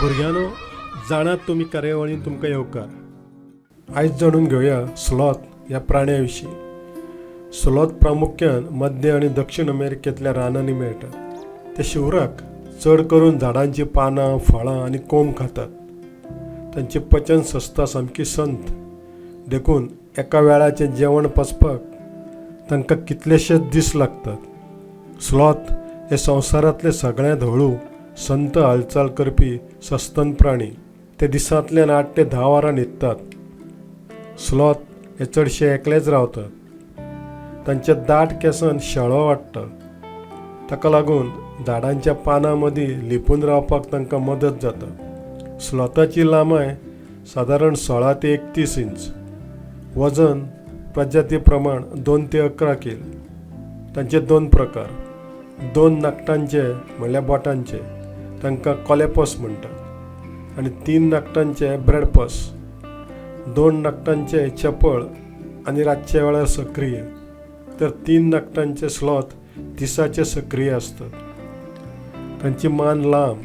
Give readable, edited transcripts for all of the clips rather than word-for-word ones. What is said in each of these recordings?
भुरग्यांनो, जाणात तुमी कार्यावळीन तुमकां येवकार. आयज जाणून घेवया स्लॉथ ह्या प्राण्या विशीं. स्लॉथ प्रामुख्यान मध्य आनी दक्षिण अमेरिकेंतल्या रानांनी मेळटात. ते शिवराक, चड करून झाडांचीं पानां, फळां आनी कोंब खातात. तांची पचन संस्था सामकी संथ, देखून एका वेळाचें जेवण पचपाक तांकां कितलेशेच दीस लागतात. स्लॉथ हे संवसारांतले सगळ्यांत हळू, संथ हालचाल करपी सस्तन प्राणी. ते दिसांतल्यान 8 ते 10 वरां न्हिदतात. स्लॉथ हे चडशे एकलेच रावतात. तांच्या दाट केंसान शेळो वाडटा, ताका लागून झाडांच्या पानां मदीं लिपून रावपाक तांकां मदत जाता. स्लॉथाची लांबाय सादारण 16 ते 31 इंच, वजन प्रजाती प्रमाण 2 ते 11 कील. तांचे 2 प्रकार, 2 नाकटांचे म्हणल्यार बोटांचे, तांकां कोलेपस म्हणटात, आनी 3 नाकटांचे ब्रॅडपस. 2 नाकटांचे चपळ आनी रातच्या वेळार सक्रीय, तर 3 नाकटांचे स्लॉथ दिसाचे सक्रीय आसतात. तांची मान लांब.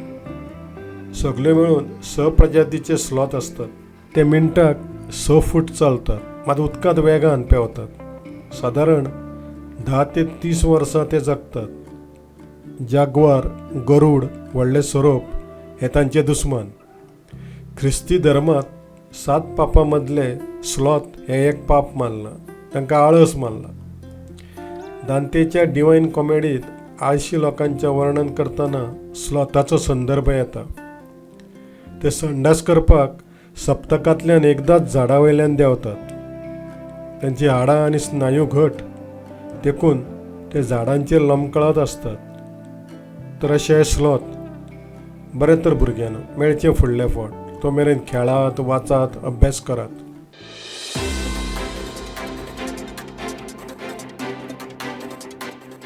सगळे मेळून 6 प्रजातीचे स्लॉथ आसतात. ते मिनटाक 6 फूट चलतात, मात उदकांत वेगान पेंवतात. सादारण 10 ते 30 वर्सां ते जगतात. जागवार, गरूड, व्हडले सोरोप हे तांचे दुस्मान. ख्रिस्ती धर्मांत 7 पापां मदले स्लॉथ हें एक पाप मानलां, तांकां आळस मानला. दांतेच्या डिवायन कॉमेडींत आळशी लोकांचें वर्णन करतना स्लॉथाचो संदर्भ येता. ते संडास करपाक सप्तकांतल्यान एकदांच झाडा वयल्यान देंवतात. तांचीं हाडां आनी स्नायू घट, देखून ते झाडांचेर लमकळत आसतात. तर अशे हे स्लॉथ. बरें तर भुरग्यांनो, मेळचें फुडले फावट. तो मेरेन खेळात, वाचात, अभ्यास करात.